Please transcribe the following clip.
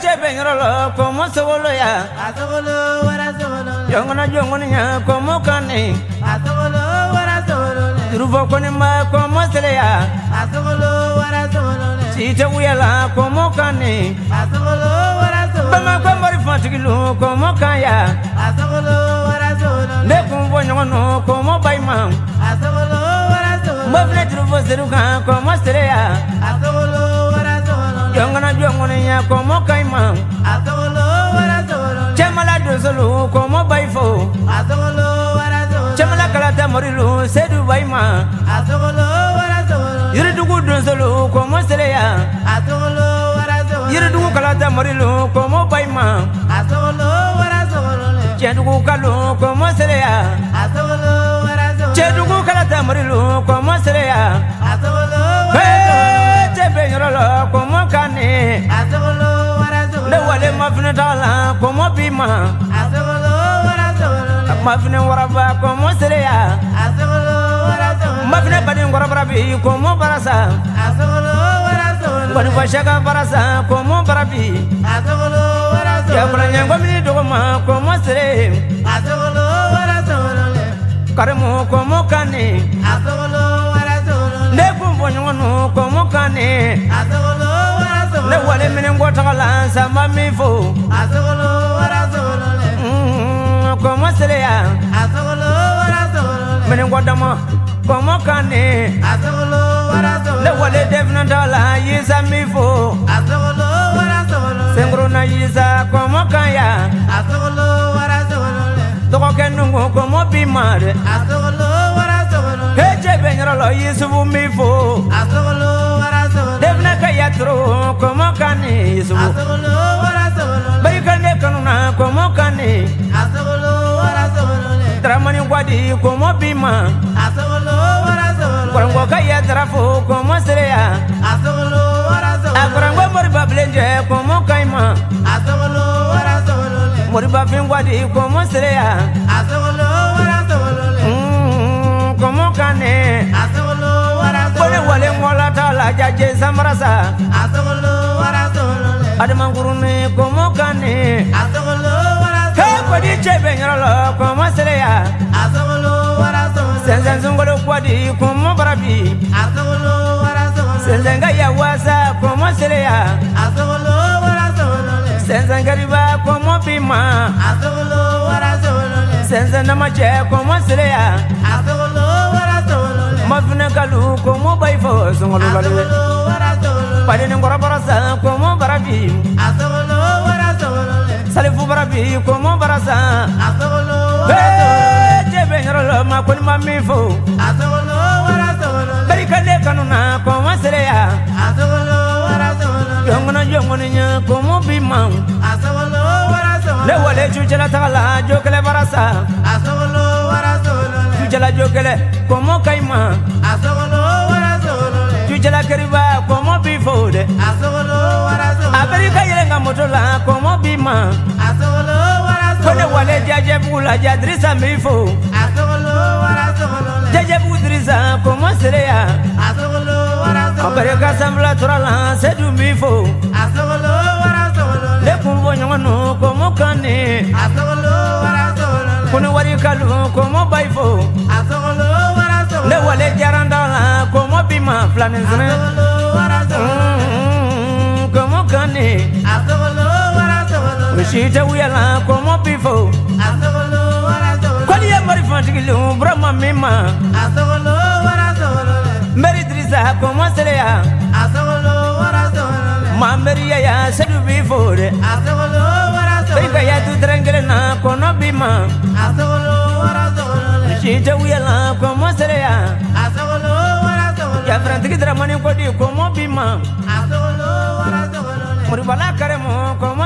Cɛ bɛ yɔrɔ la kɔmɔ sogolo ya. Jɔnkɔnɔ jɔnkɔniya kɔmɔ kan ne. Jurufɔ kɔni ma kɔmɔ sere ya. Si tɛ wuyala kɔmɔ kan ne. Bamakɔ marifatigilu kɔmɔ kan ya. Ne kun fɔ ɲɔgɔn nɔ kɔmɔ bayima. N ba filɛ jurufɔ seru kan kɔmɔ sere ya. Jɔnkɔnɔ jɔnkɔniya kɔmɔ kan ma. Cɛmala donsolu kɔmɔ bayi fo. Cɛmala kalata morilu sedu bayi ma. Yiridugu donsolu kɔmɔ sere ya. Yiridugu kalata morilu kɔmɔ bayi ma. Cɛdugu kalo kɔmɔ sere ya. Cɛdugu kalata morilu kɔmɔ sere ya. Cɛ bɛ yɔrɔ la kɔmɔ kan ne. Ne wale mafinɛ t'a la kɔmɔ bi ma. Mafinɛ waraba kɔmɔ sere ya. Mafinɛ baden kɔrɔbara bi kɔmɔ barasa. Ngɔnifɔ sɛka barasa kɔmɔ bara bi. Yakula ɲɛngɔmini dɔgɔma kɔmɔ sere. Karimu kɔmɔ kan ne. Ne kun fɔ ɲɔgɔn nɔ kɔmɔ kan ne. Ne wale minɛ kɔ taga la sanba min fo. Kɔmɔ sere ya. Minɛ kɔ dama kɔmɔ kan ne. Ne wale definɛ t'a la yisa min fo. Senkuru na yisa kɔmɔ kan ya. Dɔgɔkɛ nungu kɔmɔ bi ma dɛ. He cɛ bɛ yɔrɔ la Yusufu min fo. Definɛ ka yatoro kɔmɔ kan ne Yusufu. Barika ne kanu na kɔmɔ kan ne. Dramani gwadi kɔmɔ bi ma. Kɔrɔngɔ ka yatara fo kɔmɔ sere ya. A kɔrɔngɔ moriba bilenjɛ kɔmɔ kan ma. Moriba fin gwadi kɔmɔ sere ya. Kɔmɔ kan ne. Ko ne wale ŋɔla t'a la jaje sanbarasa. Adamakuruni kɔmɔ kan ne. He kɔdi cɛ bɛ yɔrɔ la kɔmɔ sere ya. Sɛnsɛn sunkalo gwadi kɔmɔ bara bi. Sɛnsɛn ka yawaasa kɔmɔ sere ya. Sɛnsɛn kariba kɔmɔ bi ma. Sɛnsɛn namacɛ kɔmɔ sere ya. Mafinɛ kalu kɔmɔ bayi fo sunkalo lale. Badenni kɔrɔbara sa kɔmɔ bara bi. Salifu bara bi kɔmɔ bara sa. Cɛ bɛ yɔrɔ la ma ko ni ma min fo. Barika ne kanu na kɔmɔ sere ya. Jɔnkɔnɔ jɔnkɔni ɲɛ kɔmɔ bi ma. Ne wale cucɛla taga la jokɛlɛ bara sa. Cucɛla jokɛlɛ kɔmɔ ka ɲi ma. Cucɛla keriba kɔmɔ bi fo dɛ. A barika yɛlɛ ka moto la kɔmɔ bi ma. Ko ne wale jajɛbugu la jadirisa mi fo. Jajɛbugu dirisa kɔmɔ sere ya. A barika sanfɛla tora la sedu mi fo. Ne kun fɔ ɲɔgɔn nɔ kɔmɔ kan ne. Ko ne wari kalu kɔmɔ bayi fo. Ne wale jaranda la kɔmɔ bi ma filanin sɛnɛ. Kɔmɔ kan ne. Misi tɛ wuyala kɔmɔ bi fo. Kɔli ye marifatigilu burama min ma. Mɛri Dirisa kɔmɔ sere ya. Mamɛri yaya sedu bi fo dɛ. Bɛyi ka yatu tɛrɛn kelen na kɔnɔ bi ma. Misi tɛ wuyala kɔmɔ sere ya. Jafirantigi Dramani kɔdi kɔmɔ bi ma. Moribala Karemu kɔmɔ.